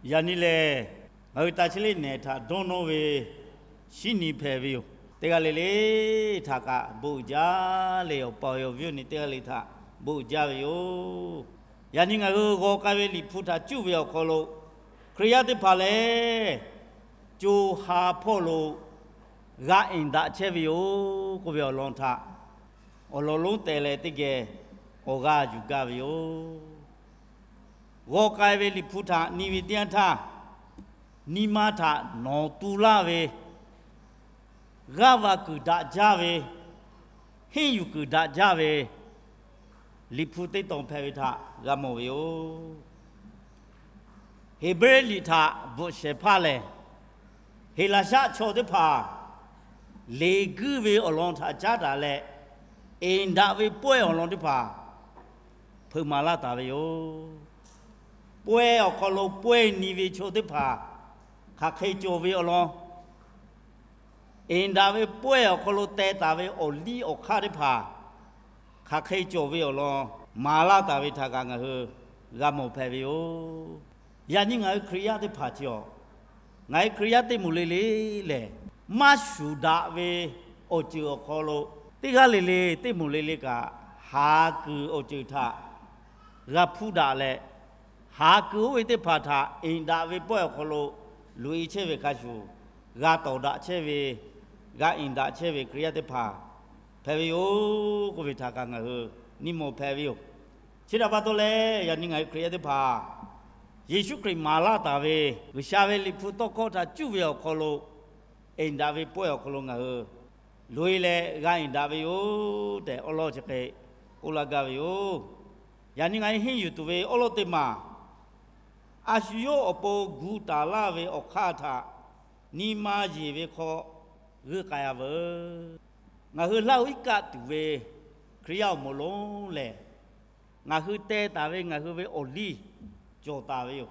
Yaꞈ nyi lehˬ, ngaˬ hui ta chi leˆ nehˬ htaꞈ dawˇ nawˇ ve shinˉ nyi hpehꞈ ve yoˬ. Teˇ g'aˇ le le htaꞈ kaꞈ bon uiˍ jaˇ leh, awˬ pa awˬ e awˬ viˉ awˬ nyi teˇ g'aˇ le htaꞈ bon uiˍ jaˇ ve yoˬ. Yaꞈ nyi ngaˬ hui g'aw k'ai ve Liꞈ hpu htaꞈ cuˇ ve awˬ hk'aw lo, Hkriꞈ yaˇ teˇ hpaˍ lehˬ, co ha hpawˇ lo g'a enˍ daꞈ chehˇ ve yoˬ k'oˆ ve awˬ lawn htaꞈ awˬ lawn lonˉ teh leh teˇ geh awˬ g'aˇ yuˬ gaˇ ve yoˬ. G'aw k'ai ve Liꞈ hpu htaꞈ nyi ve teˇ yanˇ htaˇ, nyi ma htaꞈ nawˬ tu laˇ ve, g'aˇ va kuiˬ daꞈ jaˇ ve, henˇ yuˬ kuiˬ daꞈ jaˇ ve Liꞈ hpu teˇ tawn hpehꞈ ve htaꞈ g'a mawˬ ve yoˬ. Heˍbrehˇ liꞈ htaꞈ bvuhꞈ shehˍ hpaˇ lehˬ, Heˍlaˍsaˆ chaw teˇ hpaˍ leˬ guiˇ ve awˬ lawn htaꞈ caˉ taˍ leh, enˍ daꞈ ve pawehˇ awˬ lawn teˇ hpaˍ hpeuꞈ maˍ laˇ taˍ ve yoˬ. Pawehˇ awˬ hk'aw lo pawehˇ nyi ve chaw teˇ hpaˍ hk'aˬ hk'e cawˬ ve awˬ lawn, enˍ daꞈ ve pawehˇ awˬ hk'aw lo teh taˍ ve awˬ liˇ awˬ hk'aˇ teˇ hpaˍ hk'aˬ hk'e cawˬ ve awˬ lawn maˍ laˇ taˍ ve htaꞈ kaꞈ ngaˬ hui g'a mawˬ hpehꞈ ve yoˬ. Yaꞈ nyi ngaˬ hui Hkriꞈ yaˇ teˇ hpaˍ chi awˬ, ngaˬ hui Hkriꞈ yaˇ teˇ moˍ le le lehˬ, maˇ shuˍ daꞈ ve awˬ ceuˬ awˬ hk'aw lo, teˇ g'aˇ le le teˇ moˍ le le kaꞈ, haˍ kuiˬ awˬ ceuˬ htaꞈ g'a hpuˇ daꞈ leh, haˍ kuiˬ oˇ ve teˇ hpaˍ htaꞈ enˍ daꞈ ve pawehˇ awˬ hk'aw lo loꞈ-e chehˇ ve hk'a shuˍ, g'a tawˍ daꞈ chehˇ ve, g'a enˍ daꞈ chehˇ ve Hkriꞈ yaˇ teˇ hpaˍ hpehꞈ ve yoˬ k'oˆ ve htaꞈ kaꞈ ngaˬ hui nyi mawˬ hpehꞈ ve yoˬ. Chi htaꞈ pa taw leh, yaꞈ nyi ngaˬ hui Hkriꞈ yaˇ teˇ hpaˍ Yeˍsuˆ Hkriꞈ maˍ laˇ taˍ ve G'uiˬsha ve Liꞈ hpu tawˇ hkawˇ htaꞈ cuˇ ve awˬ hk'aw lo, enˍ daꞈ ve pawehˇ awˬ hk'aw lo ngaˬ hui loꞈ-e leh g'a enˍ daꞈ ve yoˬ tehꞈ, awˉ lawˉ chi hk'e k'oˆ laˇ gaˇ ve yoˬ. Yaꞈ nyi ngaˬ hui henˇ yuˬ tuˬ ve awˉ lawˉ teˇ maˬ, a shu yawˇ awˬ pon gu taˍ laˇ ve awˬ hk'aˇ htaꞈ nyi ma yeˬ ve hk'aw g'euˆ k'ai-a veuˬ. Ngaˬ hui laˇ-oˬ iˉ kaˆ tuˬ ve Hkriꞈ yaˇ awˬ moˍ lonˉ lehˬ, ngaˬ hui teh taˍ ve ngaˬ hui ve awˬ liˇ cawˬ taˍ ve yoˬ.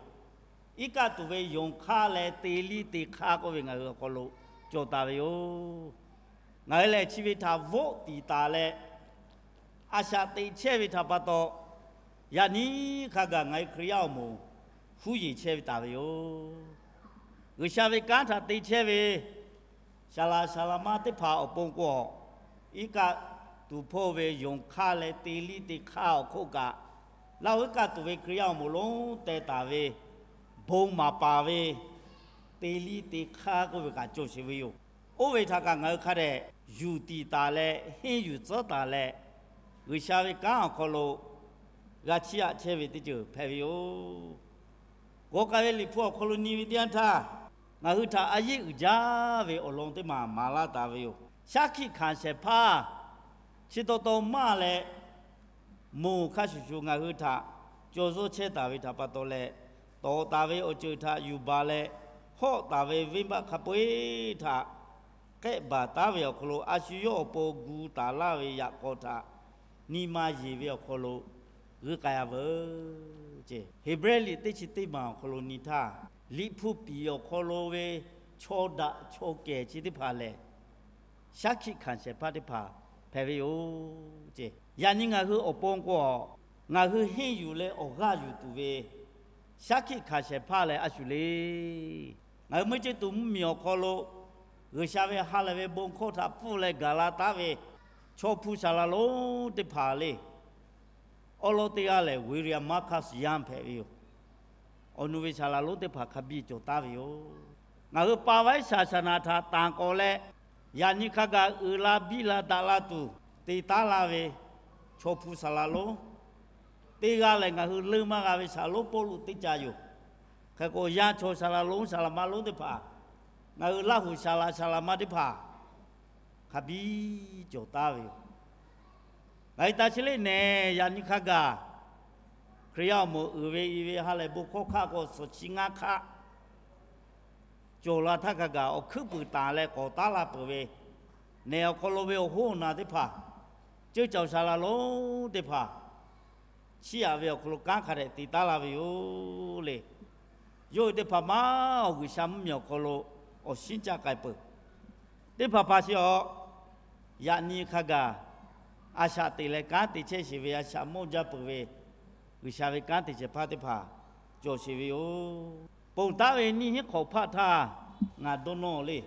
Iˉ kaˆ tuˬ ve yonˍ hk'aˇ leh te liˇ te hk'aˇ k'oˆ ve ngaˬ hui awˬ hk'aw lo cawˬ taˍ ve yoˬ. Ngaˬ hui lehˬ chi ve htaꞈ voˆ tiˍ taˍ leh, a shaꞈ teꞈ chehˇ ve htaꞈ pa taw, yaꞈ nyi hk'a gaˬ ngaˬ hui Hkriꞈ yaˇ awˬ moˍ huˉ yeˬ chehˇ ve taˍ ve yoˬ. G'uiˬsha ve kanˉ htaꞈ te chehˇ ve saˍ laꞈ saˍ laꞈ ma teˇ hpaˍ awˬ pon k'o, iˉ kaˆ tuˬ hpawˇ ve yonˍ hk'aˇ leh te liˇ te hk'aˇ awˬ hk'oˆ kaꞈ, laˇ-oˬ iˉ kaˆ tuˬ ve Hkriꞈ yaˇ awˬ moˍ lonˉ teh taˍ ve bon maˍ paˍ ve te liˇ te hk'aˇ k'oˆ ve kaꞈ cawˬ sheˍ ve yoˬ. Oˇ ve htaꞈ kaꞈ ngaˬ hui hk'a dehꞈ yuˬ tiˍ taˍ leh henˇ yuˬ tcuhˉ taˍ leh, G'uiˬsha ve kanˉ awˬ hk'aw lo g'a chiˇ aꞈ chehˇ ve teˇ ceuˬ hpehꞈ ve yoˬ. G'aw k'ai ve Liꞈ hpu awˬ hk'aw lo nyi ve teˇ yanˇ htaˇ, ngaˬ hui htaꞈ a yeˆ uiˍ jaˇ ve awˬ lawn teˇ maˬ maˍ laˇ taˍ ve yoˬ. Shaˉ hkiˆ hkanˍ shehˍ hpaˇ chi taw taw maˇ leh, moˬ hk'a shuˍ shuˍ ngaˬ hui htaꞈ caw zuhˇ chehˇ taˍ ve htaꞈ pa taw leh, tawˍ taˍ ve awˬ ceuˬ htaꞈ yuˬ baˬ leh, hawˆ taˍ ve venˇbaˆ hk'a peu-eˬ htaꞈ k'ehˆ baˬ taˉ ve awˬ hk'aw lo, a shu yawˇ awˬ pon gu taˍ laˇ ve yaꞈ k'aw htaꞈ nyi ma yeˬ ve awˬ hk'aw lo g'euˆ k'ai-a veuˬ ce. Heˍbrehˇ liꞈ teˇ chi teˇ maˬ awˬ hk'aw lo nyi htaˇ, Liꞈ hpu piˍ awˬ hk'aw lo ve chaw daꞈ chaw kehˬ chi teˇ hpaˍ lehˬ, shaˉ hkiˆ hkanˍ shehˍ hpaˇ teˇ hpaˍ hpehꞈ ve yoˬ ce. Yaꞈ nyi ngaˬ hui awˬ pon k'o, ngaˬ hui henˇ yuˬ leh awˬ g'aˇ yuˬ tuˬ ve shaˉ hkiˆ hkanˍ shehˍ hpaˇ lehˬ a shu le. Ngaˬ hui meuˇ ceˇ tuˬ mvuhˇmiˬ awˬ hk'aw lo G'uiˬsha ve ha lehˬ ve bon hkawˇ htaꞈ pfuhˇ leh gaˬ la taˉ ve chaw hpu saˍ laꞈ lonˉ teˇ hpaˍ le. Awˉ lawˉ teˇ g'aˇ lehˬ, William Marcus Young hpehꞈ ve yoˬ. Awˬ nu ve saˍ laꞈ lonˉ teˇ hpaˍ hk'a biˇ cawˬ taˉ ve yoˬ. Ngaˬ hui pa vaiˉ shaˍ saˍ naˍ htaꞈ tanˬ k'awꞈ leh, yaꞈ nyi hk'a gaˬ uiˍ la biˇ la daꞈ la tuˬ te taˉ laˇ ve chaw hpu saˍ laꞈ lonˉ teˇ g'aˇ lehˬ, ngaˬ hui leunˇ maˇ g'a ve saˍ laꞈ lonˉ Pawˇluꞈ teˇ ca yoˬ. Hk'e k'o, yaˇ chaw saˍ laꞈ lonˉ saˍ laꞈ ma lonˉ teˇ hpaˍ, ngaˬ hui Laˇ huˍ saˍ laꞈ saˍ laꞈ ma teˇ hpaˍ hk'a biˇ cawˬ taˉ ve yoˬ. Ngaˬ hui ta chi leˆ nehˬ yaꞈ nyi hk'a gaˬ Hkriꞈ yaˇ awˬ moˍ uiˍ ve i ve ha lehˬ bon hkawˇ hk'aˆ k'o, suhˍ chi ngaˇ hk'aˆ cawˬ la htaˇ hk'a gaˬ awˬ hkuiˉ puiˍ tanˍ leh k'awꞈ taˉ la peuˬ ve, nehˬ awˬ hk'aw lo ve awˬ hoˉ awˬ naˬ teˇ hpaˍ, ceuˇ caoˬ saˍ laꞈ lonˉ teˇ hpaˍ chiˇ aꞈ ve awˬ hk'aw lo kanˉ hk'a dehꞈ te taˉ laˇ ve yoˬ le. Yawˇ hui teˇ hpaˍ maˇ awˬ G'uiˬsha mvuhˇmiˬ awˬ hk'aw lo awˬ shinˉ caˇ k'ai peuˬ. Teˇ hpaˍ hpaˍ chi awˬ, yaꞈ nyi hk'a gaˬ a shaꞈ teꞈ leh kanˉ te chehˇ sheˍ ve a shaꞈ mawˇ jaˇ peuˬ ve G'uiˬsha ve kanˉ te shehˍ hpaˇ teˇ hpaˍ cawˬ sheˍ ve yoˬ. Ponˬ taˉ ve nyiˇ hinˉ hk'awꞈ hpaˆ htaˇ ngaˬ dawˇ nawˇ le.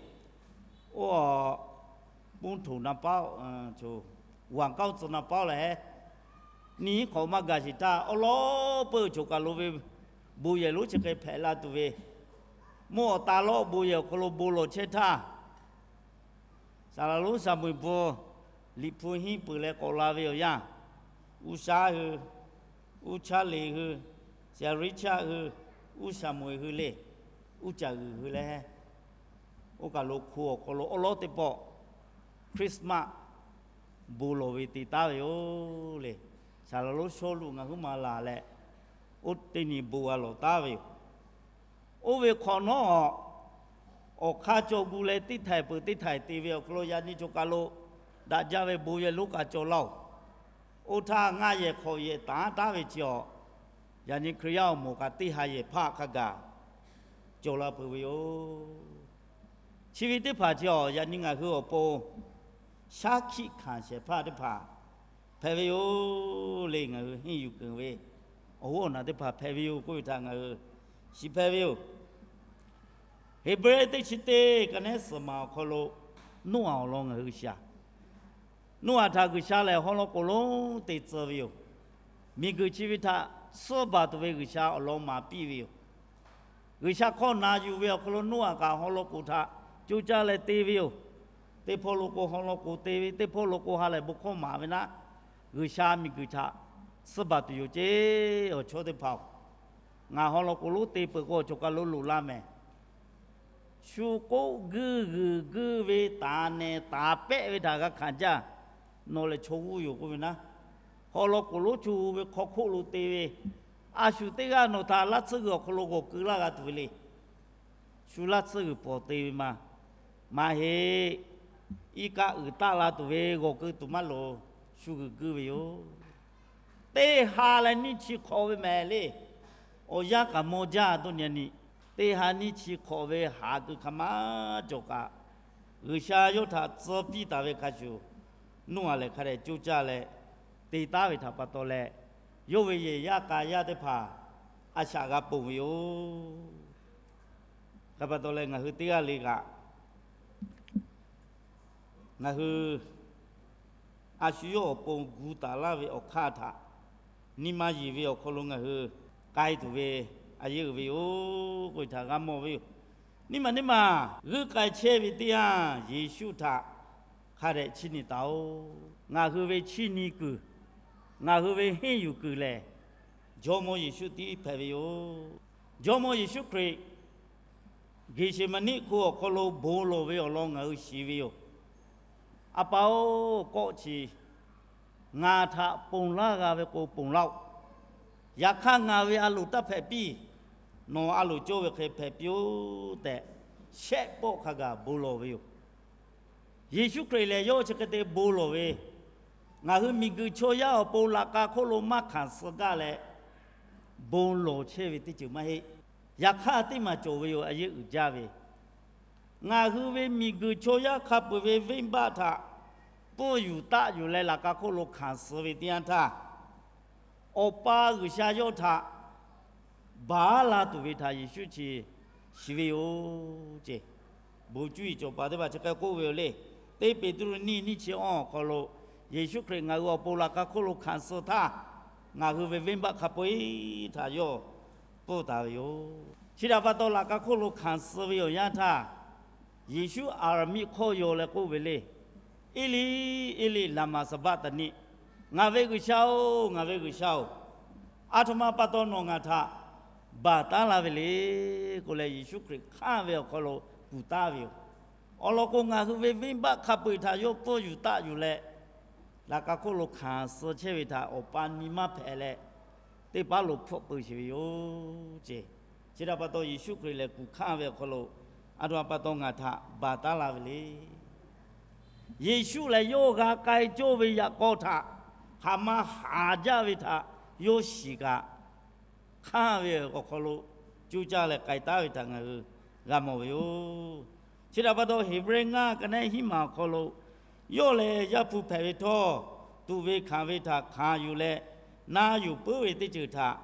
Oˇ, 本土 na paoˆ, 广告词 na paoˆ lehˬ, nyiˇ hinˉ hk'awꞈ maˇ gaˬ sheˍ htaˇ, awˉ lawˉ peuˇ choˬ kaˬ lo ve bon yehˬ lonˉ chi hk'e hpehꞈ la tuˬ ve, mvuhˇ awˬ taˍ lawˇ bon yehˬ awˬ hk'aw lo bon lawˬ chehˇ htaˇ, Saˍ laˍ lonˉ Saˍmo-eˍ bvuhꞈ, Liꞈ hpu henˇ peuˬ leh k'awꞈ la ve awˬ yanˇ, Uˇshaˉ hui, Uˇchaˇleˍ hui, Saˍriˆchaˆ hui, Uˇsaˍmo-eˍ hui le, Uˇcaˬ g'uiˬ hui leh, oˇ kaˬ lo hko awˬ hk'aw lo awˉ lawˉ teˇ pawˆ Christmas bon lawˬ ve te taˉ ve yoˬ le. Saˍ laˍ lonˉ Sawˉluꞈ ngaˬ huiˉ ma laˬ leh, oˇ teˇ nyi bon g'a lawˬ taˉ ve yoˬ. Oˇ ve hk'awꞈ nawˉ, awˬ hk'aˇ cawˬ gu leh teˇ htaiˍ peuˬ teˇ htaiˍ te ve awˬ hk'aw lo yaꞈ nyi choˬ kaˬ lo daꞈ jaˇ ve bon yehˬ lonˉ kaꞈ cawˬ laˇ-oˬ. Oˇ htaˇ ngaˇ yehˬ hk'awꞈ yehˬ taˍ taˉ ve chi awˬ, yaꞈ nyi Hkriꞈ yaˇ awˬ moˍ kaꞈ teˇ ha yehˬ hpaˆ hk'a gaˬ cawˬ la peuˬ ve yoˬ. Chi ve teˇ hpaˍ chi awˬ, yaꞈ nyi ngaˬ hui awˬ pon shaˉ hkiˆ hkanˍ shehˍ hpaˇ teˇ hpaˍ hpehꞈ ve yoˬ le. Ngaˬ hui henˇ yuˬ keunˍ ve awˬ hoˉ awˬ naˬ teˇ hpaˍ hpehꞈ ve yoˬ k'oˆ ve htaꞈ ngaˬ hui shiˍ hpehꞈ ve yoˬ. Heˍbrehˇ teˇ chi teˇ ka nehˉ suhˍ maˬ awˬ hk'aw lo Noˉaꞈ awˬ lawn ngaˬ hui shiˍ-a. Noˉaꞈ htaꞈ G'uiˬsha lehˬ haw law k'oˍ lonˉ te tcuh ve yoˬ. Miˬguiˬ chi ve htaꞈ tsuhˇ baˬ tuˬ ve G'uiˬsha awˬ lawn maˍ piˇ ve yoˬ. G'uiˬsha hkawˇ na yuˬ ve awˬ hk'aw lo Noˉaꞈ kaꞈ haw law k'oˍ htaꞈ coˇ caˇ leh te ve yoˬ. Teˇ hpawˇ lo k'o haw law k'oˍ te ve, teˇ hpawˇ lo k'o ha lehˬ bon hkawˇ maˍ ve naˉ, G'uiˬsha miˬguiˬ htaꞈ tsuhˇ baˬ tuˬ yoˬ ceˇ. Awˬ chawˇ teˇ hpaˍ-oˬ, ngaˬ haw law k'oˍ lonˉ te peuˬ k'o awˬ cawˬ kaˬ lo loꞈ la mehˍ. Shu k'oˆ guiˇ g'uiˬ guiˇ ve taˍ nehˬ taˍ pehˆ ve htaꞈ g'a hkanˍ jaˇ. Nawˬ lehˬ chaw g'uˇ yoˬ k'oˆ ve naˉ, haw law k'oˍ lonˉ chu ve hk'aw hk'oˆ lo te ve, a shu teˇ g'aˇ nawˬ htaꞈ laˇ tsuhˇ g'uiˬ awˬ hk'aw lo g'awˬ keu laˇ g'a tuˬ ve le. Shu laˇ tsuhˇ g'uiˬ pawˍ te ve ma, maˇ heˆ. Iˉ kaˆ uiˍ taˆ la tuˬ ve g'awˬ keu tuˬ maˇ loˍ. Shu g'uiˬ guiˇ ve yoˬ. Teˇ ha leh nyiˇ chi hk'awꞈ ve mehˍ le. Awˬ yanˇ kaꞈ mawˇ jaˇ dawˇ nyi a ni. Teˇ ha nyiˇ chi hk'awꞈ ve haˍ keu hk'a maˇ cawˬ kaꞈ, G'uiˬsha yawˇ htaꞈ tcuh piˇ taˍ ve hk'a shuˍ, Noˉaꞈ lehˬ hk'a dehꞈ coˇ caˇ leh te taˉ ve htaꞈ pa taw leh, yawˇ ve yehˬ yaˇ k'a yaˇ teˇ hpaˍ a shaꞈ g'a ponˬ ve yoˬ. Hk'a pa taw leh ngaˬ hui teˇ g'aˇ le kaꞈ, ngaˬ hui a shu yawˇ awˬ pon gu taˍ laˇ ve awˬ hk'aˇ htaꞈ nyi ma yeˬ ve awˬ hk'aw lo ngaˬ hui k'ai tuˬ ve a yeˇ uiˍ ve yoˬ k'oˆ ve htaꞈ g'a mawˬ ve yoˬ. Nyi ma nyi ma, g'uiˇ k'ai chehˇ ve teˇ yanˇ Yeˍsuˆ htaꞈ hk'a dehꞈ chiˇ nyi taˍ-oꞈ. Ngaˬ hui ve chiˇ nyi kuiˬ, ngaˬ hui ve henˇ yuˬ kuiˬ lehˬ, Jawˇmawˇ Yeˍsuˆ tiˉ hpehꞈ ve yoˬ. Jawˇmawˇ Yeˍsuˆ Hkriꞈ Geˍseˍmaˍniˆ hko awˬ hk'aw lo bon lawˬ ve awˬ lawn ngaˬ hui shiˍ ve yoˬ. A pa-oˬ, kawˆ chi ngaˬ htaꞈ ponˬ laˇ g'a ve k'o ponˬ laˇ-oˆ. Yaꞈ hk'aˇ ngaˬ ve a loˍ taˇ hpehꞈ piˇ. Nawˬ a loˍ cawˇ ve hk'e hpehꞈ piˇ-oˆ tehꞈ, shehˆ pawˆ hk'a gaˬ bon lawˬ ve yoˬ. Yeˍsuˆ Hkriꞈ lehˬ yawˇ chi hk'e te bon lawˬ ve, ngaˬ hui miˬguiˬ chaw yaˇ awˬ pon laꞈ k'a hk'oˆ lo maˇ hkanˍ suh gaˇ leh bon lawˬ chehˇ ve teˇ ceuˬ maˇ heˆ. Yaꞈ hk'aˇ teˇ maˬ cawˬ ve yoˬ, a yeˇ uiˍ jaˇ ve. Ngaˬ hui ve miˬguiˬ chaw yaˇ hk'a peu-eˬ ve venˇbaˆ htaꞈ pfuhˇ yuˬ taˆ yuˬ leh laꞈ k'a hk'oˆ lo hkanˍ suh ve teˇ yanˇ htaˇ, Awˬ pa G'uiˬsha yawˇ htaꞈ baˬ la tuˬ ve htaꞈ Yeˍsuˆ chi shiˍ ve yoˬ ceˇ. Bon cuˇ yiˍ cawˬ paˍ teˇ hpaˍ chi hk'e k'oˆ ve yoˬ le. Teˇ Peˍtruˆ nyiˇ nyiˇ chi awˇ awˬ hk'aw lo, Yeˍsuˆ Hkriꞈ ngaˬ hui awˬ pon laꞈ k'a hk'oˆ lo hkanˍ suh htaˇ, ngaˬ hui ve venˇbaˆ hk'a peu-eˬ htaꞈ yawˇ pfuhˇ taˍ ve yoˬ. Chi htaꞈ pa taw laꞈ k'a hk'oˆ lo hkanˍ suh ve awˬ yanˇ htaˇ, Yeˍsuˆ Aˍraˍmiˆ hkawˇ yaw leh k'oˆ ve le, Eˇliˆ, Eˇliˆ, laˍmaˍ saˍbaˆtaˍniˆ, ngaˬ ve G'uiˬsha-oˬ, ngaˬ ve G'uiˬsha-oˬ, a htoꞈ ma pa taw nawˬ ngaˬ htaꞈ baˬ taˉ laˇ ve le k'oˆ leh, Yeˍsuˆ Hkriꞈ hk'anˇ ve awˬ hk'aw lo kuˬ taˉ ve yoˬ. Awˬ lawn k'o, ngaˬ hui ve venˇbaˆ hk'a peu-eˬ htaꞈ yawˇ pfuhˇ yuˬ taˆ yuˬ leh, laꞈ k'a hk'oˆ lo hkanˍ suh chehˇ ve htaꞈ Awˬ pa nyi maˇ hpehꞈ leh, teˇ paˉ lo hpfuhˆ peu sheˍ ve yoˬ ceˇ. Chi htaꞈ pa taw, Yeˍsuˆ Hkriꞈ lehˬ kuˬ hkanˇ ve awˬ hk'aw lo, a htoꞈ ma pa taw ngaˬ htaꞈ baˬ taˉ laˇ ve le. Yeˍsuˆ lehˬ yawˇ g'a k'ai cawˇ ve yaꞈ k'aw htaꞈ hk'aˬ ma haˍ jaˇ ve htaꞈ yawˇ shiˍ kaꞈ, hkanˇ ve awˬ hk'aw lo coˇ caˇ leh k'ai taˉ ve htaꞈ ngaˬ hui g'a mawˬ ve yoˬ. Chi htaꞈ pa taw, Heˍbrehˇ ngaˇ ka nehˉ hiˉ maˬ awˬ hk'aw lo, yawˇ lehˬ Yaˇ hpu hpehꞈ ve htawˇ, tuꞈ ve hkanˍ ve htaꞈ hkanˍ yuˬ leh na yuˬ puiˉ ve teˇ ceuˬ htaꞈ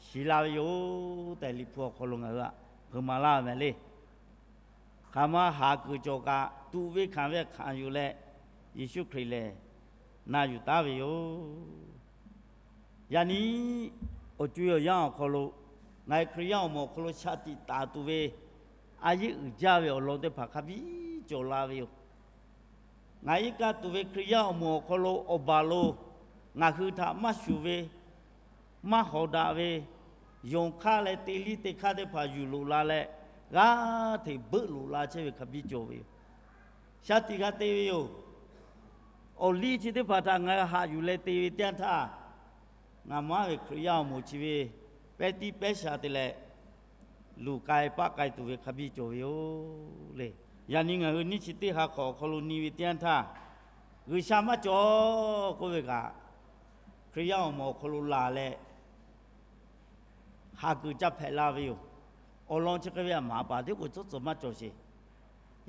shiˍ la ve yoˬ tehꞈ, Liꞈ hpu awˬ hk'aw lo ngaˬ hui aꞈ hpeuꞈ maˍ laˇ ve mehˍ le. Hk'aˬ ma haˍ kuiˬ cawˬ kaꞈ, tuꞈ ve hkanˍ ve hkanˍ yuˬ leh, Yeˍsuˆ Hkriꞈ lehˬ na yuˬ taˉ ve yoˬ. Yaꞈ nyi awˬ co-e awˬ yanˇ awˬ hk'aw lo, ngaˬ hui Hkriꞈ yaˇ awˬ moˍ awˬ hk'aw lo shaˍ tiꞈ taˍ tuˬ ve, a yeˇ uiˍ jaˇ ve awˬ lawn teˇ hpaˍ hk'a biˇ cawˬ la ve yoˬ. Ngaˬ iˉ kaˆ tuˬ ve Hkriꞈ yaˇ awˬ moˍ awˬ hk'aw lo awˬ baˬ lo ngaˬ hui htaꞈ maˇ shuˍ ve, maˇ hawˍ daꞈ ve, yonˍ hk'aˇ leh teˇ liˇ teˇ hk'aˇ teˇ hpaˍ yuˬ loꞈ la leh, g'aˇ hteꞈ beuˆ loꞈ la chehˇ ve hk'a biˇ cawˬ ve yoˬ. Shaˍ tiꞈ g'a te ve yoˬ. Awˬ liˇ chi teˇ hpaˍ htaꞈ ngaˬ hui haꞈ yuˬ leh te ve teˇ yanˇ htaˇ, ngaˬ maˉ ve Hkriꞈ yaˇ awˬ moˍ chi ve pehˇ tiˉ pehˇ sha te leh, luˬ k'ai paˆ k'ai tuˬ ve hk'a biˇ cawˬ ve yoˬ le. Yaꞈ nyi ngaˬ hui nyiˇ chi teˇ ha hk'awꞈ awˬ hk'aw lo nyi ve teˇ yanˇ htaˇ, G'uiˬsha maˇ cawˬ k'oˆ ve kaꞈ, Hkriꞈ yaˇ awˬ moˍ awˬ hk'aw lo laˬ leh, haˍ kuiˬ ca hpehꞈ la ve yoˬ. Awˬ lawn chi hk'e ve a maˍ paˍ teˇ k'o tcuhˉ tcuhˬ maˇ cawˬ sheˍ.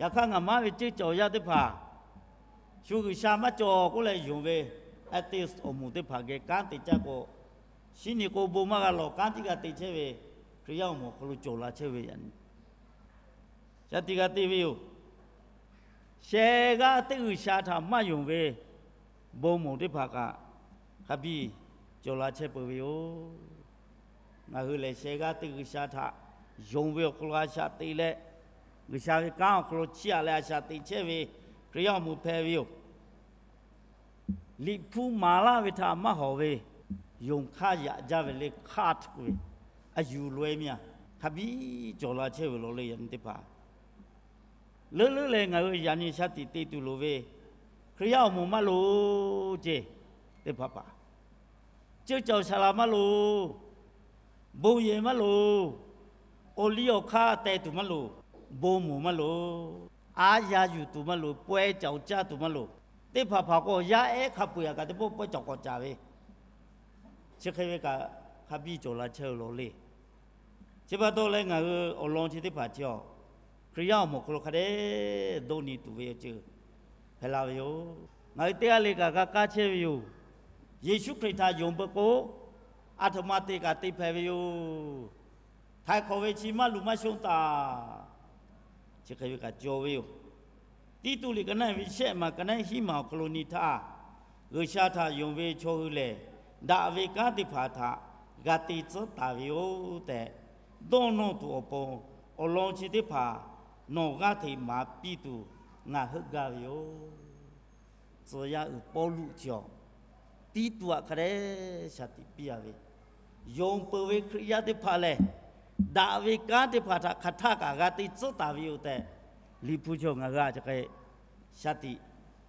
Yaꞈ hk'aˇ, ngaˬ maˉ ve ceuˇ cawˬ yaˇ teˇ hpaˍ shu G'uiˬsha maˇ cawˬ k'oˆ leh yonˍ ve atheist awˬ moˍ teˇ hpaˍ geh kanˉ te caˇ k'o, shinˉ nyi k'o bon maˇ g'a lawˬ, kanˉ tiˉ g'a te chehˇ ve Hkriꞈ yaˇ awˬ moˍ awˬ hk'aw lo cawˬ la chehˇ ve yaꞈ nyi shaˍ tiꞈ g'a te ve yoˬ. Sheh g'aˇ teˇ G'uiˬsha htaꞈ maˇ yonˍ ve bon moˍ teˇ hpaˍ kaꞈ hk'a biˇ cawˬ la chehˇ peuˬ ve yoˬ. Ngaˬ hui lehˬ, sheh g'aˇ teˇ G'uiˬsha htaꞈ yonˍ ve awˬ hk'aw lo a shaꞈ teꞈ leh, G'uiˬsha ve kanˉ awˬ hk'aw lo chiˇ aꞈ leh a shaꞈ teꞈ chehˇ ve Hkriꞈ yaˇ awˬ moˍ hpehꞈ ve yoˬ. Liꞈ hpu maˍ laˇ ve htaꞈ maˇ hawˍ ve, yonˍ hk'aˇ yaꞈ jaˇ ve le hk'aˇ tuˬ ve, a yuˬ loꞈ-e miˇ-a, hk'a biˇ cawˬ la chehˇ ve law le. Yaꞈ nyi teˇ hpaˍ leuˉ leuˉ leh ngaˬ hui yaꞈ nyi shaˍ tiꞈ te tuˬ loˍ ve, Hkriꞈ yaˇ awˬ moˍ maˇ loˍ ceˇ. Teˇ hpaˍ hpaˍ ceuˇ cawˬ saˍ laˍ maˇ loˍ, bon yehˬ maˇ loˍ, awˬ liˇ awˬ hk'aˇ teh tuˬ maˇ loˍ, bon moˍ maˇ loˍ, aˉ yaˇ yuˬ tuˬ maˇ loˍ, pawehˇ cawˬ caˇ tuˬ maˇ loˍ. Teˇ hpaˍ hpaˍ k'o, yaˇ ehˉ hk'a peu-eˬ kaꞈ teˇ pawˆ pawehˇ cawˬ k'awꞈ caˍ ve, chi hk'e ve kaꞈ hk'a biˇ cawˬ la chehˇ ve law le. Chi pa taw leh ngaˬ hui awˬ lawn chi teˇ hpaˍ chi-a, Hkriꞈ yaˇ awˬ moˍ hk'aw lo hk'a dehꞈ dawˇ nyi tuˬ ve awˬ ceuˬ hpehꞈ la ve yoˬ. Ngaˬ hui teˇ g'aˇ le kaꞈ g'a kaˇ chehˇ ve yoˬ. Yeˍsuˆ Hkriꞈ htaꞈ yonˍ peuˬ k'o, a htoꞈ ma te kaꞈ te hpehꞈ ve yoˬ. Htaiˍ hk'awꞈ ve chi maˇ luˬ maˇ shonˇ taˍ, chi hk'e ve kaꞈ cawˬ ve yoˬ. Tiˇtuˆ liꞈ ka naˉ ve shehˆ maˬ ka naˉ hiˉ maˬ awˬ hk'aw lo nyi htaˇ, G'uiˬsha htaꞈ yonˍ ve chaw hui lehˬ, daꞈ ve kanˉ teˇ hpaˍ htaꞈ g'a te tcuhˉ taˍ ve yoˬ tehꞈ, dawˇ nawˇ tuˬ awˬ pon, awˬ lawn chi teˇ hpaˍ nawˬ g'aˇ hteꞈ maˍ piˇ tuˬ ngaˬ heuˆ gaˇ ve yoˬ. Tcuh yaˇ uiˍ Pawˇluꞈ chi-a, Tiˇtuˆ htaꞈ hk'a dehꞈ shaˍ tiꞈ piˇ-a ve, yonˍ peuˬ ve Hkriꞈ yaˇ teˇ hpaˍ lehˬ, daꞈ ve kanˉ teˇ hpaˍ htaꞈ hk'aˬ htaˇ kaꞈ g'a te tcuhˉ taˍ ve yoˬ tehꞈ, Liꞈ hpu chaw ngaˬ hui a chi hk'e shaˍ tiꞈ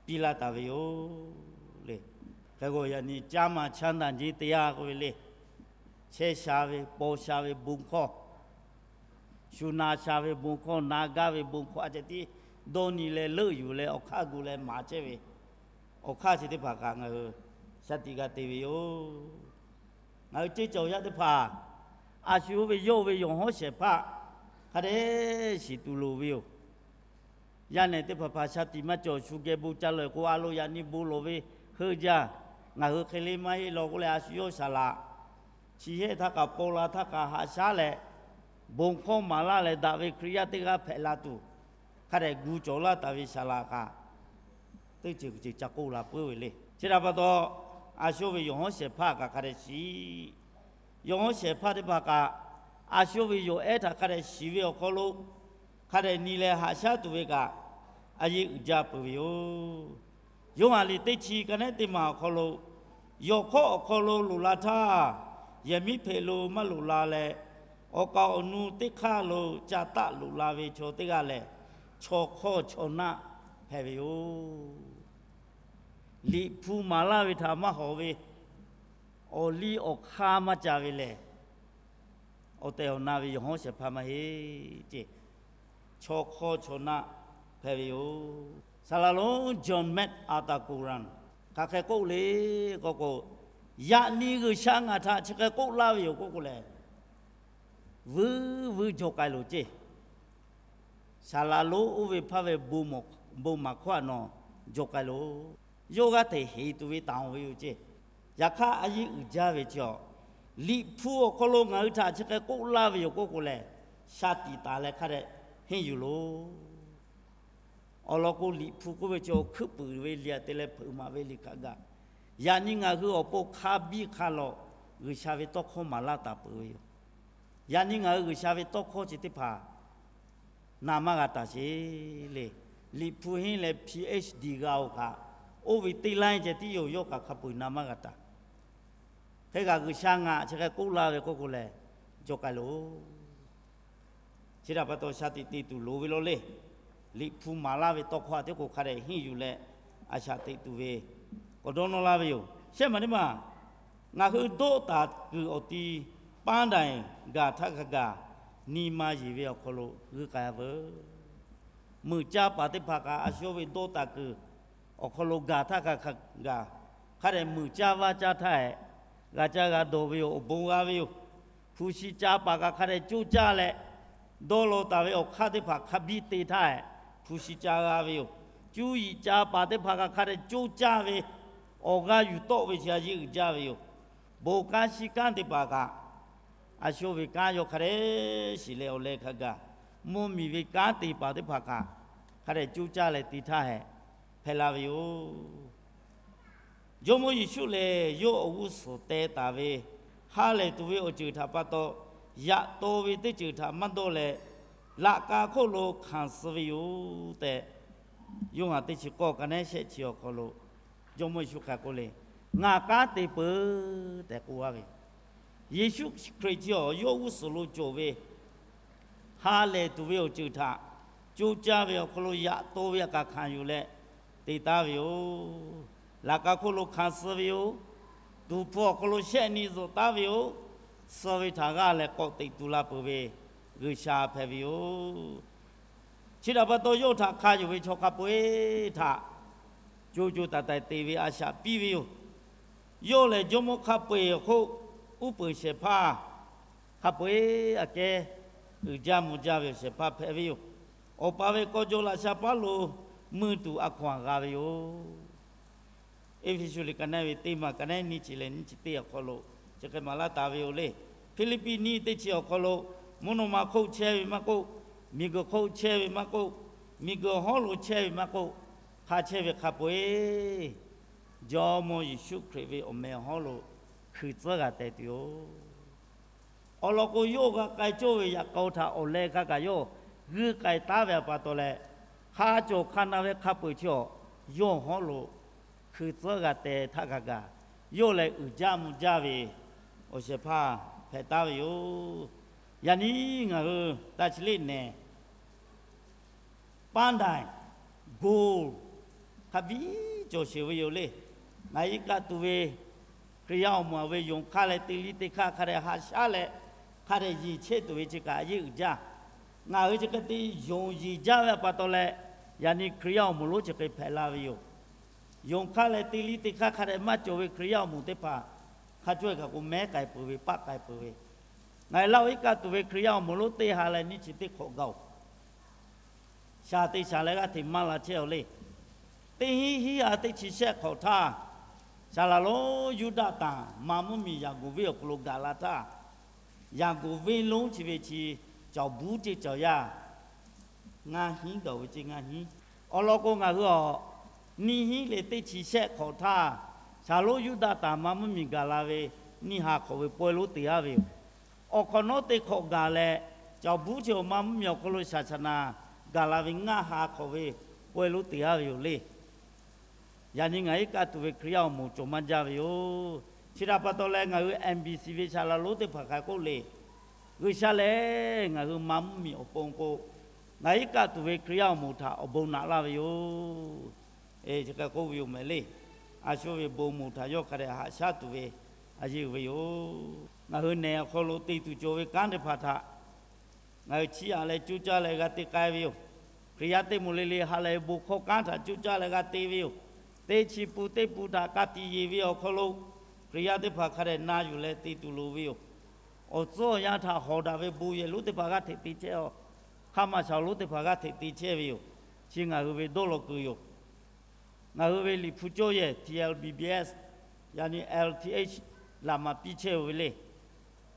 piˇ laˇ taˍ ve yoˬ le. Hk'e k'o, yaꞈ nyi caˇ ma chaˇ daꞈ jeˇ te yaˇ k'oˆ ve le. Chehˇ sha ve, paw sha ve bon hkawˇ, shu na sha ve bon hkawˇ, na gaˇ ve bon hkawˇ, a ceh tiˉ dawˇ nyi leh leuˆ yuˬ leh awˬ hk'aˇ gu leh maˍ chehˇ ve awˬ hk'aˇ chi teˇ hpaˍ kaꞈ ngaˬ hui shaˍ tiꞈ g'a te ve yoˬ. Ngaˬ hui ceuˇ cawˬ yaˇ teˇ hpaˍ, a shu oˇ ve yawˇ ve yawˬ hawˉ shehˍ hpaˇ hk'a dehꞈ shiˍ tuˬ loˍ ve yoˬ. Yaˇ nehˬ teˇ hpaˍ hpaˍ shaˍ tiꞈ maˇ cawˬ, shu geh bon ca lawˬ k'o, a lo yaꞈ nyi bon lawˬ ve heuˆ jaˇ. Ngaˬ hui hk'e le maˇ heˆ law k'oˆ leh, a shu yawˇ saˍ laꞈ chi hehˆ htaˇ kaꞈ paw la htaˇ kaꞈ haꞈ shaˉ leh, bon hkawˇ maˍ laˇ leh daꞈ ve Hkriꞈ yaˇ teˇ g'aˇ hpehꞈ la tuˬ, hk'a dehꞈ gu cawˬ laˇ taˍ ve saˍ laꞈ kaꞈ, teˇ ceuˬ ceuˬ ca k'oˆ la puiˉ ve le. Chi htaꞈ pa taw, a shu ve yawˬ hawˉ shehˍ hpaˇ kaꞈ hk'a dehꞈ shiˍ, yawˬ hawˉ shehˍ hpaˇ teˇ hpaˍ kaꞈ, a shu ve yawˬ ehˉ htaꞈ hk'a dehꞈ shiˍ ve awˬ hk'aw lo, hk'a dehꞈ nyi leh haꞈ shaˉ tuˬ ve kaꞈ, a yeˇ uiˍ jaˇ peuˬ ve yoˬ. Yoˇhanˬ liꞈ teˇ chi ka nehˉ teˇ maˬ awˬ hk'aw lo, yawˬ hk'awˇ awˬ hk'aw lo loꞈ la htaˇ, yehˬ miˉ hpeꞈ lo maˇ loꞈ la leh, awˬ kaˍ awˬ nu teˇ hk'aˇ lo ca taˆ loꞈ la ve chaw teˇ g'aˇ lehˬ, chaw hk'awˇ chaw naˆ hpehꞈ ve yoˬ. Liꞈ hpu maˍ laˇ ve htaꞈ maˇ hawˍ ve, awˬ liˇ awˬ hk'aˇ maˇ ca ve lehˬ, awˬ tehˬ awˬ na ve yawˬ hawˉ shehˍ hpaˇ maˇ heˆ ceˇ. Chaw hk'awˇ chaw naˆ hpehꞈ ve yoˬ. Saˍ laꞈ lonˉ John MacArthur Cowan hk'aˬ hk'e k'oˆ le k'oˆ k'o, yaꞈ nyi G'uiˬsha ngaˬ htaꞈ chi hk'e k'oˆ laˇ ve yoˬ k'oˆ k'o lehˬ, vuiˬ vuiˬ jawˬ k'ai loˬ ceˇ. Saˍ laꞈ lonˉ oˇ ve hpaˇ ve bon maˍ hkawˇ htaꞈ nawˬ jawˬ k'ai loˬ. Yawˇ g'aˇ hteꞈ heˍ tuˬ ve taˍ-oˬ ve yoˬ ceˇ. Yaꞈ hk'aˇ, a yeˇ uiˍ jaˇ ve chi-a, Liꞈ hpu awˬ hk'aw lo ngaˬ hui htaꞈ chi hk'e k'oˆ laˇ ve yoˬ k'oˆ k'o lehˬ, sha tiꞈ taˍ leh hk'a dehꞈ henˇ yuˬ loˬ. Awˬ lawn k'o, Liꞈ hpu k'oˆ ve chi awˬ hkuiˉ puiˍ ve liꞈ aꞈ te leh hpeuꞈ maˍ ve liꞈ hk'a gaˬ. Yaꞈ nyi ngaˬ hui awˬ pon hk'a biˇ hk'a lawꞈ G'uiˬsha ve tawˇ hkawˇ maˍ laˇ taˍ peuˬ ve yoˬ. Yaꞈ nyi ngaˬ hui G'uiˬsha ve tawˇ hkawˇ chi teˇ hpaˍ na maˇ g'a taˍ sheˍ le. Liꞈ hpu henˇ leh PhD g'a-oˬ kaꞈ, oˇ ve teˇ laiˉ ceh tiˉ yoˬ. Yawˇ kaꞈ hk'a peu-eˬ na maˇ g'a taˍ. Hk'e kaꞈ G'uiˬsha ngaˬ chi hk'e k'oˆ laˇ ve k'oˆ k'o lehˬ, jawˇ k'ai loˬ. Chi htaꞈ pa taw sha tiꞈ te tuˬ loˍ ve law le. Liꞈ hpu maˍ laˇ ve tawˇ hkawˇ a tiˉ k'o hk'a dehꞈ henˇ yuˬ leh a shaꞈ teꞈ tuˬ ve k'awꞈ dawˇ nawˇ laˇ ve yoˬ. Shehˆ maˬ teˇ maˬ, ngaˬ hui dawˆ taˍ kuiˬ awˬ ti paˉ daiˬ gaˬ htaˇ hk'a gaˬ, nyi ma yeˬ ve awˬ hk'aw lo g'uiˇ k'ai-a veuˬ. Meuꞈ caˇ paˍ teˇ hpaˍ kaꞈ a shu ve dawˆ taˍ kuiˬ awˬ hk'aw lo gaˬ htaˇ hk'a gaˬ, hk'a dehꞈ meuꞈ caˇ vaˇ caˇ htaˇ hehꞈ, g'a caˇ g'a dawˬ ve yoˬ. Awˬ bon g'a ve yoˬ. Hpu shi ca paˍ kaꞈ hk'a dehꞈ coˇ caˇ leh, dawˇ law taˍ ve awˬ hk'aˇ teˇ hpaˍ hk'a biˇ te htaˇ hehꞈ, hpu shi ca g'a ve yoˬ. Cuˇ yiˍ ca paˍ teˇ hpaˍ kaꞈ hk'a dehꞈ coˇ caˇ ve, awˬ g'aˇ yuˬ tawˆ ve chi a yeˇ uiˍ jaˇ ve yoˬ. Bon kanˉ shiˉ kanˉ te paˍ kaꞈ, a shu ve kanˉ yawˇ hk'a dehꞈ shiˍ leh awˬ leh hk'a gaˬ, mvuhˇ miˬ ve kanˉ te paˍ teˇ hpaˍ kaꞈ, hk'a dehꞈ coˇ caˇ leh te htaˇ hehꞈ, hpehꞈ la ve yoˬ. Jawˇmawˇ Yeˍsuˆ lehˬ, yawˇ awˬ g'uˇ suhˍ teh taˍ ve ha lehˬ tuˬ ve awˬ ceuˬ htaꞈ pa taw, yaꞈ taw ve teˇ ceuˬ htaꞈ maˇ dawˇ leh, laꞈ ka hk'oˆ lo hkanˍ suh ve yoˬ tehꞈ, Yoˇhanˬ teˇ chi k'awˇ ka nehˉ shehˆ chi awˬ hk'aw lo Jawˇmawˇ Yeˍsuˆ hk'aˬ k'oˆ le, Ngaˬ kanˉ te peuˬ tehꞈ k'oˆ laˇ ve. Yeˍsuˆ Hkriꞈ chi awˬ yawˇ g'uˇ suhˍ lo cawˬ ve ha lehˬ tuˬ ve awˬ ceuˬ htaꞈ coˇ caˇ ve awˬ hk'aw lo yaꞈ taw ve a kaˍ hkanˍ yuˬ leh te taˍ ve yoˬ. Laꞈ ka hk'oˆ lo hkanˍ suh ve yoˬ. Tuˍ hpfuh awˬ hk'aw lo shehˆ nyi zuhꞈ taˍ ve yoˬ. Suh ve htaꞈ g'aˇ leh k'awꞈ teꞈ tu la peuˬ ve G'uiˬsha hpehꞈ ve yoˬ. Chi htaꞈ pa taw, yawˇ htaꞈ hk'a yonˍ ve chaw hk'a peu-eˬ htaꞈ co co taiˍ taiˍ te ve a shaꞈ piˇ ve yoˬ. Yawˇ lehˬ, jawˇmawˇ hk'a peu-eˬ awˬ hk'oˆ uˉ peunˍ shehˍ hpaˇ hk'a peu-eˬ aꞈ kehˉ uiˍ jaˇ mvuh jaˇ ve awˬ shehˍ hpaˇ hpehꞈ ve yoˬ. Awˬ pa ve k'aw jaw laꞈ sha paˉ lo mui tuˬ a hkaw-anˬ g'a ve yoˬ. Eˇfeˇsuꞈ liꞈ ka nehˉ ve teˇ maˬ ka nehˉ nyiˇ chi leh nyiˇ chi teˇ awˬ hk'aw lo chi hk'e maˍ laˇ taˍ ve yoˬ le. Hpiˇliˇpiˆ nyiˇ teˇ chi awˬ hk'aw lo, mvuhˇ naw ma hk'oˆ chehˇ ve maˇ k'oˆ, miˬguiˬ hk'oˆ chehˇ ve maˇ k'oˆ, miˬguiˬ awˬ hawˉ lo chehˇ ve maˇ k'oˆ, hk'a chehˇ ve hk'a peu-eˬ Jawˇmawˇ Yeˍsuˆ Hkriꞈ ve awˬ meh awˬ hawˉ lo hkui tcuhˉ g'a teh tuˬ yoˬ. Awˬ lawn k'o, yawˇ g'a k'ai cawˇ ve yaꞈ k'aw htaꞈ awˬ leh hk'a kaꞈ yawˇ g'uiˇ k'ai taˉ ve a pa taw leh, hk'a cawˬ hk'a na ve hk'a peu-eˬ chi awˬ yawˇ hawˉ lo hkui tcuhˉ g'a teh htaˇ hk'a gaˬ, yawˇ leh uiˍ jaˇ mvuh jaˇ ve awˬ shehˍ hpaˇ hpehꞈ taˉ ve yoˬ. Yaꞈ nyi ngaˬ hui taˇ chi leˆ nehˬ paˉ daiˬ go hk'a biˇ cawˬ sheˍ ve yoˬ le. Ngaˬ iˉ kaˆ tuˬ ve Hkriꞈ yaˇ awˬ moˍ ve yonˍ hk'aˇ leh teˇ liˇ teˇ hk'aˇ hk'a dehꞈ haꞈ shaˉ leh hk'a dehꞈ yeˬ chehˇ tuˬ ve chi kaꞈ a yeˇ uiˍ jaˇ. Ngaˬ hui chi hk'e te yonˍ yeˬ jaˇ ve a pa taw leh, yaꞈ nyi Hkriꞈ yaˇ awˬ moˍ lonˉ chi hk'e hpehꞈ la ve yoˬ. Yonˍ hk'aˇ leh teˇ liˇ teˇ hk'aˇ hk'a dehꞈ maˇ cawˬ ve Hkriꞈ yaˇ awˬ moˍ teˇ hpaˍ hk'a cawehˇ kaꞈ k'o mehˉ k'ai peuˬ ve, paˆ k'ai peuˬ ve. Ngaˬ hui Laˇ huˍ iˉ kaˆ tuˬ ve Hkriꞈ yaˇ awˬ moˍ lonˉ teˇ ha leh nyiˇ chi teˇ hk'awꞈ gaˬ-oˬ, shaˍ te shaˍ leh g'aˇ hteꞈ maˇ la chehˇ-aw le. Teˇ hinˉ hiˉ ha teˇ chi shehˆ hk'awꞈ htaˇ, saˍ laˍ lonˉ Yuˇdaꞈ tanˬ ma mvuhˇ miˬ Yaˍkoˍ venˇ awˬ hk'aw lo gaˬ la htaˇ, Yaˍkoˍ venˇ lonˉ chi ve chi cawˬ buˉ ceˇ cawˬ yaˇ ngaˇ hinˉ gaˬ ve ceˇ ngaˇ hinˉ. Awˬ lawn k'o, ngaˬ hui awˬ nyiˇ hinˉ leh teˇ chi shehˆ hk'awꞈ htaˇ, saˍ laˍ lonˉ Yuˇdaꞈ tanˬ ma mvuhˇ miˬ gaˬ la ve nyiˇ ha hk'awꞈ ve pawehˇ lonˉ te-a ve yoˬ. Awˬ hk'awꞈ nawˉ teˇ hk'awꞈ gaˬ leh, cawˬ buˉ chi awˬ ma mvuhˇ miˬ awˬ hk'aw lo shaˍ shaˍ naˍ gaˬ la ve ngaˇ ha hk'awꞈ ve pawehˇ lonˉ te-a ve yoˬ le. Yaꞈ nyi ngaˬ iˉ kaˆ tuˬ ve Hkriꞈ yaˇ awˬ moˍ cawˬ maˇ jaˇ ve yoˬ. Chi htaꞈ pa taw leh ngaˬ hui M B C ve saˍ laˍ lonˉ teˇ hpaˍ hk'a k'oˆ le, G'uiˬsha lehˬ ngaˬ hui ma mvuhˇ miˬ awˬ pon k'o, ngaˬ iˉ kaˆ tuˬ ve Hkriꞈ yaˇ awˬ moˍ htaꞈ awˬ bon naꞈ laˇ ve yoˬ. Chi hk'a k'oˆ ve yoˬ mehˍ le. A shu ve bon moˍ htaꞈ yawˇ hk'a dehꞈ haꞈ shaˉ tuˬ ve a yeˇ uiˍ ve yoˬ. Ngaˬ hui nehˬ awˬ hk'aw lo te tuˬ cawˬ ve kanˉ teˇ hpaˍ htaꞈ ngaˬ hui chiˇ aꞈ leh coˇ caˇ leh g'a te k'ai ve yoˬ. Hkriꞈ yaˇ teˇ moˍ le le ha lehˬ ve bon hkawˇ kanˉ htaꞈ coˇ caˇ leh g'a te ve yoˬ. Teˇ chi pun teˇ pun htaꞈ ka tiꞈ yeˬ ve awˬ hk'aw lo, Hkriꞈ yaˇ teˇ hpaˍ hk'a dehꞈ na yuˬ leh te tuˬ loˍ ve yoˬ. Awˬ tcuhˉ awˬ yanˇ htaꞈ hawˍ daꞈ ve bon yehˬ lonˉ teˇ hpaˍ g'aˇ hteꞈ te chehˇ-aw. Hk'aˇ maˬ shaˍ lonˉ teˇ hpaˍ g'aˇ hteꞈ te chehˇ ve yoˬ. Chi ngaˬ hui ve dawˇ law kuiˬ yoˬ. Ngaˬ hui ve Liꞈ hpu cawˇ yehˬ T L B B S, yaꞈ nyi L T H laꞈ maˍ piˇ chehˇ-oˬ ve le.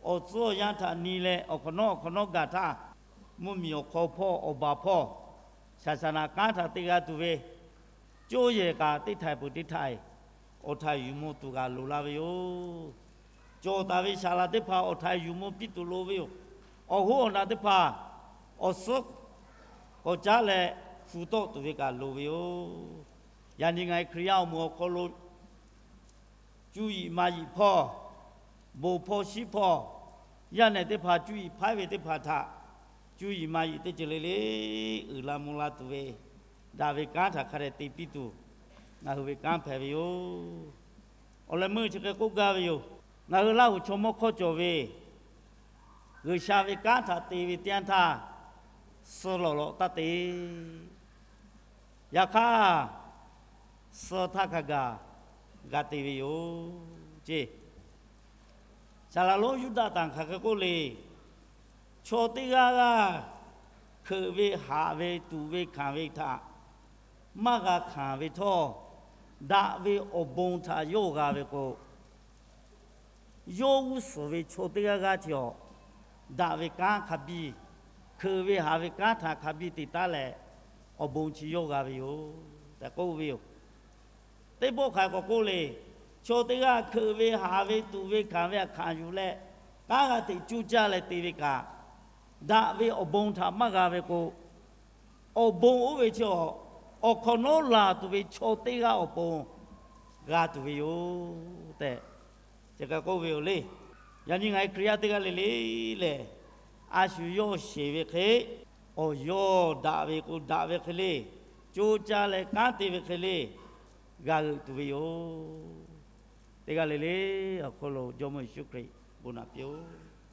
Awˬ tcuhˉ awˬ yanˇ htaꞈ nyi leh awˬ hk'awꞈ nawˉ awˬ hk'awꞈ nawˉ gaˬ htaˇ, mvuhˇmiˬ awˬ hk'aw hpawˇ awˬ baˬ hpawˇ shaˍ shaˍ naꞈ kanˉ htaꞈ te g'a tuˬ ve, cawˇ yehˬ kaꞈ teˇ htaiˍ peuˬ teˇ htaiˍ awˬ htaiˍ yuˬ mvuh tuˬ kaꞈ loˍ la ve yoˬ. Cawˬ taˍ ve saˍ laˍ teˇ hpaˍ awˬ htaiˍ yuˬ mvuh piˇ tuˬ loˍ ve yoˬ. Awˬ hoˉ awˬ naꞈ teˇ hpaˍ awˬ suhˉ k'awꞈ caˉ leh hpu tawˆ tuˬ ve kaꞈ loˍ ve yoˬ. Yaꞈ nyi ngaˬ hui Hkriꞈ yaˇ awˬ moˍ awˬ hk'aw lo cuˇ yiˍ ma yiˍ hpawˇ, bon hpawˇ shiˉ hpawˇ, yaˇ nehˬ teˇ hpaˍ cuˇ yiˍ hpaiˉ ve teˇ hpaˍ htaꞈ cuˇ yiˍ ma yiˍ teˇ ceuˬ le le uiˍ la mvuh la tuˬ ve, daꞈ ve kanˉ htaꞈ hk'a dehꞈ te piˇ tuˬ, ngaˬ hui ve kanˉ hpehꞈ ve yoˬ. Awˬ leh meuˇ chi hk'e k'oˆ gaˇ ve yoˬ. Ngaˬ hui Laˇ huˍ chaw mawˇ hkawˇ cawˬ ve G'uiˬsha ve kanˉ htaꞈ te ve teˇ yanˇ htaˇ, suh lawˬ lawꞈ taˇ te. Yaꞈ hk'aˇ, suh htaˇ hk'a gaˬ g'a te ve yoˬ ceˇ. Saˍ laˍ lonˉ Yuˇdaꞈ tanˬ hk'aˬ hk'e k'oˆ le, chaw teˇ g'aˇ g'aˇ hkeuꞈ ve haꞈ ve tuꞈ ve hkanˍ ve htaꞈ maˇ g'a hkanˍ ve htawˇ, daꞈ ve awˬ bon htaꞈ yawˇ g'a ve k'o, yawˇ g'uˇ suhˍ ve chaw teˇ g'aˇ g'aˇ chi awˬ, daꞈ ve kanˉ hk'a biˇ, hkeuꞈ ve haꞈ ve kanˉ htaꞈ hk'a biˇ te taˉ leh, awˬ bon chi yawˇ g'a ve yoˬ tehꞈ k'oˆ ve yoˬ. Teˇ pawˆ hk'aˬ k'awꞈ k'oˆ le, chaw teˇ g'aˇ hkeuꞈ ve haꞈ ve tuꞈ ve hkanˍ ve htaꞈ hkanˍ yuˬ leh, kanˉ g'a teꞈ cuˇ caˇ leh te ve kaꞈ, daꞈ ve awˬ bon htaꞈ maˇ g'a ve k'o, awˬ bon oˇ ve chi awˬ, awˬ hk'awꞈ nawˉ laˬ tuˬ ve chaw teˇ g'aˇ awˬ pon g'a tuˬ ve yoˬ tehꞈ, chi hk'e k'oˆ ve yoˬ le. Yaꞈ nyi ngaˬ hui Hkriꞈ yaˇ teˇ g'aˇ le le lehˬ, a shu yawˇ sheˍ ve hk'e, awˬ yawˇ daꞈ ve k'o daꞈ ve hk'e le, co caˇ leh kanˉ te ve hk'e le, g'a g'euꞈ tuˬ ve yoˬ. Teˇ g'aˇ le le awˬ hk'aw lo Jawˇmawˇ Yeˍsuˆ Hkriꞈ bon naꞈ piˇ-oˆ.